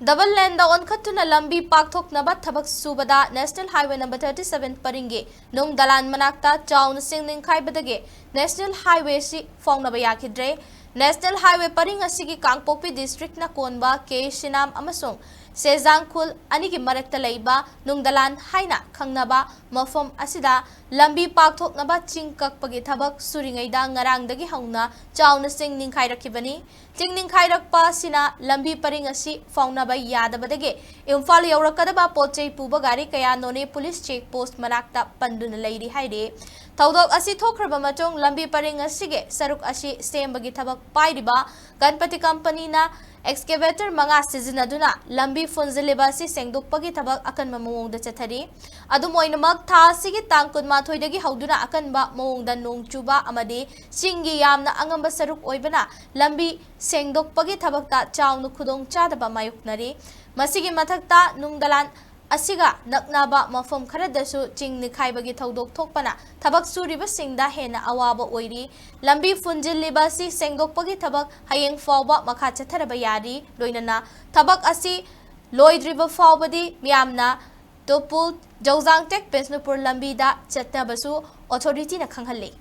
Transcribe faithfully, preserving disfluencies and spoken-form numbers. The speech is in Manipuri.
Double laneꯗ ꯑꯣꯟꯈꯠꯇꯨꯅ ꯂꯝꯕꯤ ꯄꯥꯛꯊꯣꯛꯅꯕ ꯊꯕꯛ ꯁꯨꯕꯗ National Highway number thirty seven ꯄꯔꯤꯡꯒꯤ ꯅꯨꯡ ꯗꯂꯥꯟ ꯃꯅꯥꯛꯇ ꯆꯥꯎꯅ ꯆꯤꯡ ꯅꯤꯡꯈꯥꯏꯕꯗꯒꯤ National Highway ꯑꯁꯤ ꯐꯥꯎꯅꯕ ꯌꯥꯈꯤꯗ꯭ꯔꯦ꯫ National Highway ꯄꯔꯤꯡ ꯑꯁꯤꯒꯤ ꯀꯥꯡꯄꯣꯛꯄꯤ districtꯅ ꯀꯣꯟꯕ ꯀꯦ ꯁꯤꯅꯥꯝ ꯑꯃꯁꯨꯡ ꯁꯦꯖꯥꯡ ꯈꯨꯜ ꯑꯅꯤꯒꯤ ꯃꯔꯛꯇ ꯂꯩꯕ ꯅꯨꯡꯗꯂꯥꯟ ꯍꯥꯏꯅ ꯈꯪꯅꯕ ꯃꯐꯝ ꯑꯁꯤꯗ ꯂꯝꯕꯤ ꯄꯥꯛꯊꯣꯛꯅꯕ ꯆꯤꯡ ꯀꯛꯄꯒꯤ ꯊꯕꯛ ꯁꯨꯔꯤꯉꯩꯗ ꯉꯔꯥꯡꯗꯒꯤ ꯍꯧꯅ ꯆꯥꯎꯅ ꯆꯤꯡ ꯅꯤꯡꯈꯥꯏꯔꯛꯈꯤꯕꯅꯤ꯫ ꯆꯤꯡ ꯅꯤꯡꯈꯥꯏꯔꯛꯄ ꯑꯁꯤꯅ ꯂꯝꯕꯤ ꯄꯔꯤꯡ ꯑꯁꯤ ꯐꯥꯎꯅꯕ ꯌꯥꯗꯕꯗꯒꯤ ꯏꯝꯐꯥꯜ ꯌꯧꯔꯛꯀꯗꯕ ꯄꯣꯠ ꯆꯩ ꯄꯨꯕ ꯒꯥꯔꯤ ꯀꯌꯥ ꯅꯣꯅꯦ police check post ꯃꯅꯥꯛꯇ ꯄꯟꯗꯨꯅ ꯂꯩꯔꯤ ꯍꯥꯏꯔꯤ꯫ ꯊꯧꯗꯣꯛ ꯑꯁꯤ ꯊꯣꯛꯈ꯭ꯔꯕ ꯃꯇꯨꯡ ꯂꯝꯕꯤ ꯄꯔꯤꯡ ꯑꯁꯤꯒꯤ ꯁꯔꯨꯛ ꯑꯁꯤ ꯁꯦꯝꯕꯒꯤ ꯊꯕꯛ ꯄꯥꯏꯔꯤꯕ ꯒꯅꯄꯇꯤ companyꯅ excavator ꯃꯉꯥ ꯁꯤꯖꯤꯟꯅꯗꯨꯅ ꯂꯝꯕꯤ ꯐꯨꯟꯖꯤꯜꯂꯤꯕ ꯑꯁꯤ ꯁꯦꯡꯗꯣꯛꯄꯒꯤ ꯊꯕꯛ ꯑꯀꯟꯕ ꯃꯑꯣꯡꯗ ꯆꯠꯊꯔꯤ꯫ ꯑꯗꯨꯝ ꯑꯣꯏꯅꯃꯛ, ꯊꯥ ꯑꯁꯤꯒꯤ ꯇꯥꯡ ꯀꯨꯟꯃꯥꯊꯣꯏꯗꯒꯤ ꯍꯧꯗꯨꯅ ꯑꯀꯟꯕ ꯃꯑꯣꯡꯗ ꯅꯣꯡ ꯆꯨꯕ ꯑꯃꯗꯤ ꯆꯤꯡꯒꯤ ꯌꯥꯝꯅ ꯑꯉꯝꯕ ꯁꯔꯨꯛ ꯑꯣꯏꯕꯅ ꯂꯝꯕꯤ ꯁꯦꯡꯗꯣꯛꯄꯒꯤ ꯊꯕꯛꯇ ꯆꯥꯎꯅ ꯈꯨꯗꯣꯡꯆꯥꯗꯕ ꯃꯥꯌꯣꯛꯅꯔꯤ꯫ ꯃꯁꯤꯒꯤ ꯃꯊꯛꯇ ꯅꯨꯡꯗꯂꯥꯟ ꯑꯁꯤꯒ ꯅꯛꯅꯕ ꯃꯐꯝ ꯈꯔꯗꯁꯨ ꯆꯤꯡ ꯅꯤꯡꯈꯥꯏꯕꯒꯤ ꯊꯧꯗꯣꯛ ꯊꯣꯛꯄꯅ ꯊꯕꯛ ꯁꯨꯔꯤꯕꯁꯤꯡꯗ ꯍꯦꯟꯅ ꯑꯋꯥꯕ ꯑꯣꯏꯔꯤ꯫ ꯂꯝꯕꯤ ꯐꯨꯟꯖꯤꯜꯂꯤꯕ ꯑꯁꯤ ꯁꯦꯡꯗꯣꯛꯄꯒꯤ ꯊꯕꯛ ꯍꯌꯦꯡ ꯐꯥꯎꯕ ꯃꯈꯥ ꯆꯠꯊꯔꯕ ꯌꯥꯔꯤ꯫ ꯂꯣꯏꯅꯅ ꯊꯕꯛ ꯑꯁꯤ ꯂꯣꯏꯗ꯭ꯔꯤꯕ ꯐꯥꯎꯕꯗꯤ ꯃꯤꯌꯥꯝꯅ ꯇꯨꯄꯨꯜ ꯖꯧꯖꯥꯡꯇꯦꯛ ꯕꯤꯁꯅꯨꯄꯨꯔ ꯂꯝꯕꯤꯗ ꯆꯠꯅꯕꯁꯨ authorityꯅ ꯈꯪꯍꯜꯂꯤ꯫